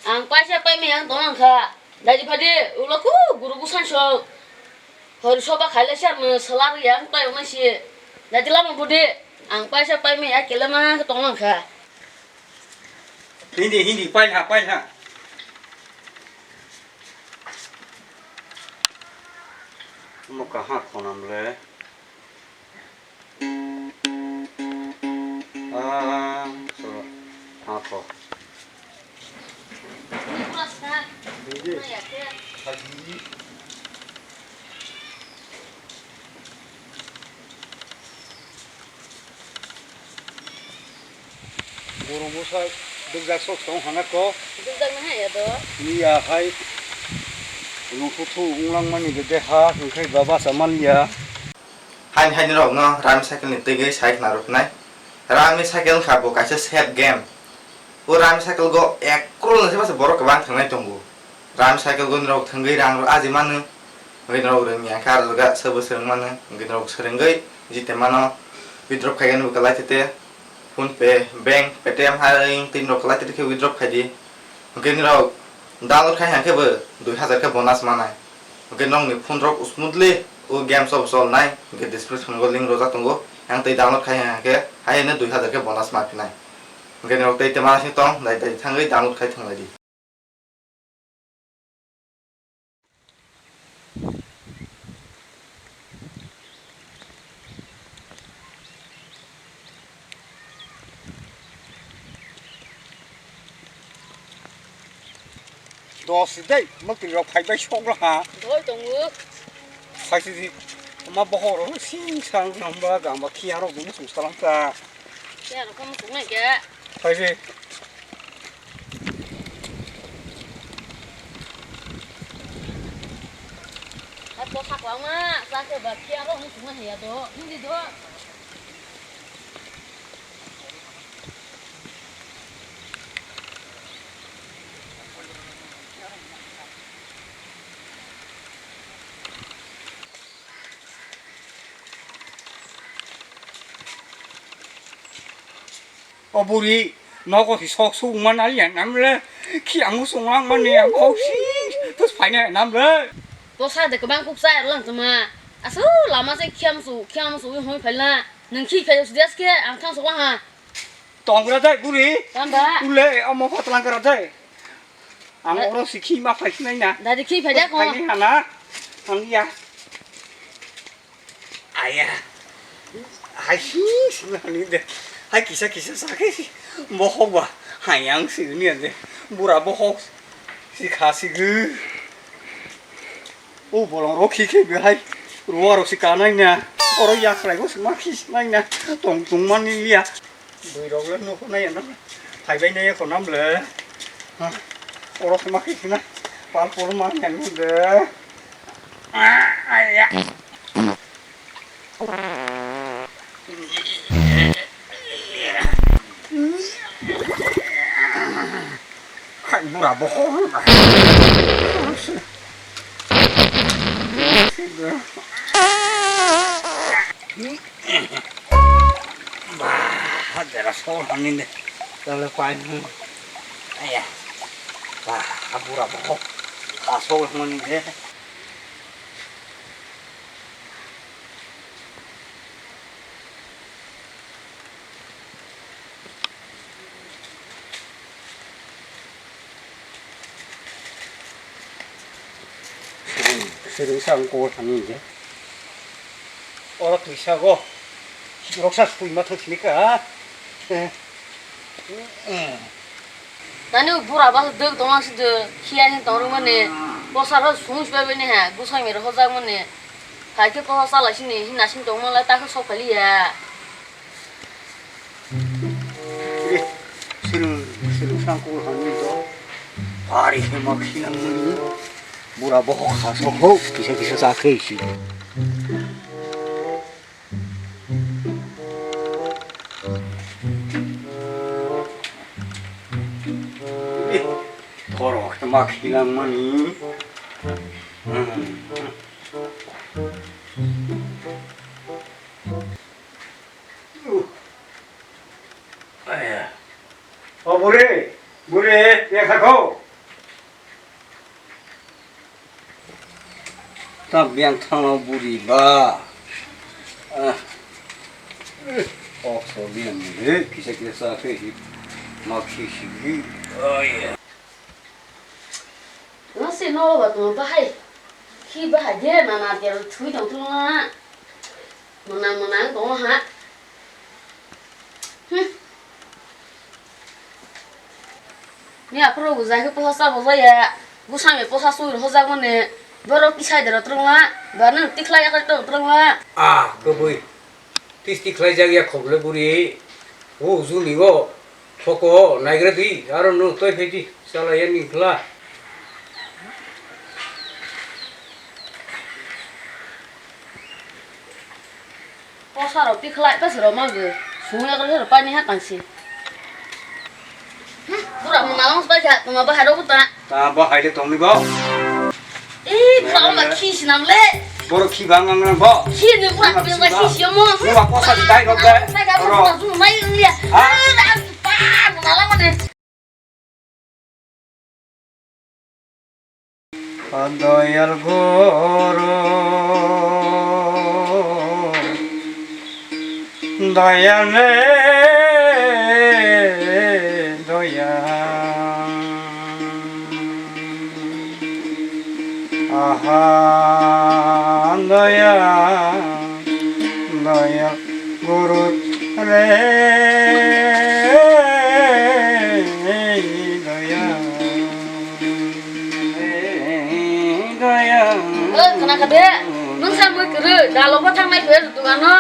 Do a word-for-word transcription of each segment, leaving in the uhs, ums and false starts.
Ang paisa paimaya ang tonglang kha. Daidi phadi, ulo ku guru busan sok. Hori soba khaile sar mo solar ya ang pai onai si. Daidi lama budi. Ang paisa paimaya kelema tonglang kha. Hindi, hindi, pailha, pailha. Mo kaha khonam le. Ah, so, ha kho. Hindi. Hindi. Borok bwsa dukjak sok tong hana ko. Dukjak na hai ya do. Ni ya hai. Nung puthu unglang mani de de ha, hingkhai baba saman ya. Haini haini rok no Rami cycle ni twi gwi sai khna rw phnai. Rami cycle wngkha bo kaisa safe game. O Rami cycle go ek crore ni se borok kwbang thangnai tongo. Rami cycle go norok thwngwi rang rw aji mano. Hwnkhe norok rwngya khe aro jaga sabo swrwng mano. Hwnkhe norok swrwngwi jite mano. Withdraw khaigani bo kwlai tete. PhonePe, bank, Paytm hai tei norok kwlai tete khe withdraw khaidi. Hwnkhe norok download khai hwnkhe bo dui hazar khe bonus manai. Hwnkhe nokni phone rok smoothly o games o cholnai, hwnkhe description o link rwjak tongo. Yang tei download khai hwnkhe hai hwnwi dui hazar khe bonus ma phinai. Hwnkhe norok tei tei manasing tong, dai dai thangwi download khai thanglaidi. Dos dei, mwtwi rok phaibai sok laha. Doi tongo. Phaisidi, ma bohor rok sing sang namba gamba khiya rok dum sung salang ta. Khiya rok kamo sung nai khe. Phaisidi. Ato sak lama, sa khe ba khiya rok sung nai ya do, hindi do. O buri, nogo si sok suk man ali ya nam le, khi ang sung lang man ni ang kok si, tus phai ne nam le. To sa de kwbang kuk sa erlang tuma. Asu lama se khiam su, khiam su hoi phai la. Nang khi phai su des ke ang thang su ha. Tong gra dai buri. Tamba. Ule omo phatlang gra dai. Ang oro si khi ma phai sinai na. Dadi khi phai da ko. Phai ni hana. Ang ya. Aya. Hai si sinani de. Hai kisa kisa sa khe si. Bohok ba. Hai ang si ni de. Bura bohok. Si kha si gu. O bolong rok khi khi be hai. Ruwa rok si kanai na. Oro ya khlai go si ma khi sinai na. Tong tong man ni ya. Bui rok le nukhung nai ya na. Phai bai nai ya khonam le. Ha. Oro khe ma khe khna. Pal pol ma nang de. Aya. Hai bura bohor. Bah, jera sol hangin de. Tale pain. Aya. Bah, bura bohor. Asol hangin de. Siri sa ang kol thani je. Oro twisa go. Roksa sui ma thang sini ka. Eh. Nani bura ba dwk tonglang si de khiya ni tong rwmani. Bwsaro sung si bai bai ni ha, bwsai mi rw hojak mani. Hai khe kosa chala sini, hina sini tong manlai, ta khe sok kha liya. Siri, siri, siri sang kul hani do. Ari khe ma khilang mani. Bura bohok kha sok ho, kisa kisa sa khe si. Borok khe ma khilang mani. O bure, bure, ya kha kho. Biyang thangno buri ba. Ah. Kok so biyang ni, kisa kisa sa khe hi. Ma khi si hi. Oh, yeah. No se no ba to bahai. Khi bahai de na na te thui tong tong na. Mona mona tong ha. Hmm. Ni aphuru bujai khe posa cha bujai ya. Bwsang ni posa sui rw hojak mani. Borok kisai de rw twrwng la. Ba nang tikhlai ya khe twrwng la. Ah, kwbwi. Tis tikhlai jak ya khobole buri. O uju ni o. Soko naigra di. Aro no toi phai di. Chala ya ni khla. Posa rok tikhlai ta sero ma ge. Sung ya kar pani ha tang si. Hmm, pura mo nalong spai kha, mo bahai rok ta. Ta bahai de tong ni bo. Eh, pura ma khi sinam le. Boro khi bang ang nang bo. Khi ni pura pura khi si mo. Mo ba posa di dai rok de. Sai ga pura sung mai ya. Ha? Ah, pa mo nalong ne. Doyal guru, doyal re, doyal. Aha, doyal, doyal. Guru re doya, re doya. O, khna kha de. Nwng sa mui kwrwi, dalo bo thang nai khe dugano.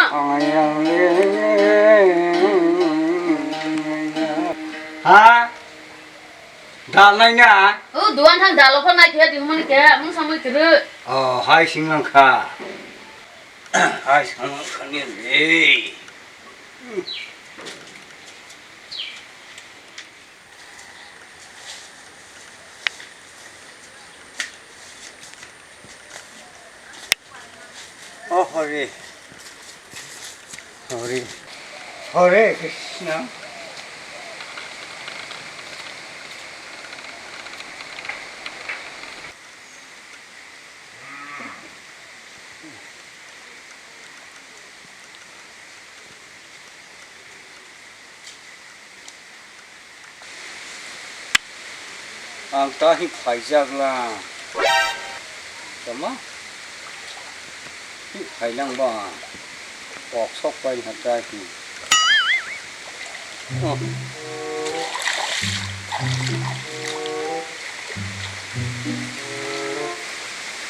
Ha? Dal nai na? O, duan thang dalo pho nai khe ding mani khe, nwng sa mui kwrwi. O, hai sing lang kha. Hai sing lang kha ni re. O Hare, Hare, Hare Krishna. Ang ta hi phaijak lang. Tama? Hi phailang ba? Kok sok pai ha ta hi. Oh.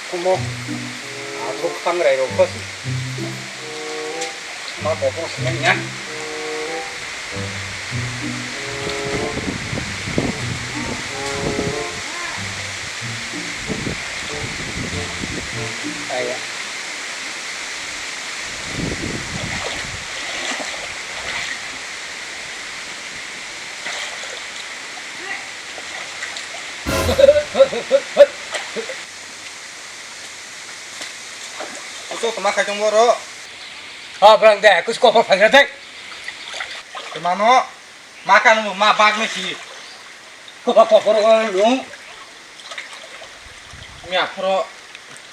Kumo. Athuk thangrai rok kho. Ma kopong sinai ya. Aya. Kuso toma khai tong boro. Ha, brang de, kus kopor phagra de. Toma no, ma kanu ma bag me si. Kopor kopor no. Mi aphoro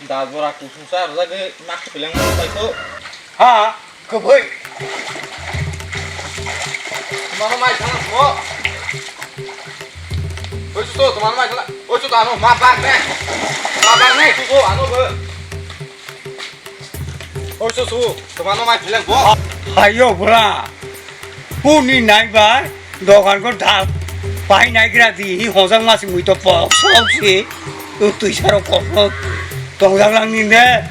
da jora kusung sa rojak de ma khepeleng mo pai so. Ha, kwbui. Toma no mai thang ko. Oi, su, toma no mai thang. Oi, su, ano ma bag ne. Ma bag ne, su ko, ano bo. Oi, su, su, toma no mai thang ko. Hayo, bura. Puni nai bai, dogan ko dal. Pai nai gra di, hi hojak ma si mui to pok, sok si. Tui saro kok, kok. Tong jak lang ni ne.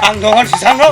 Ang dogan si sang no.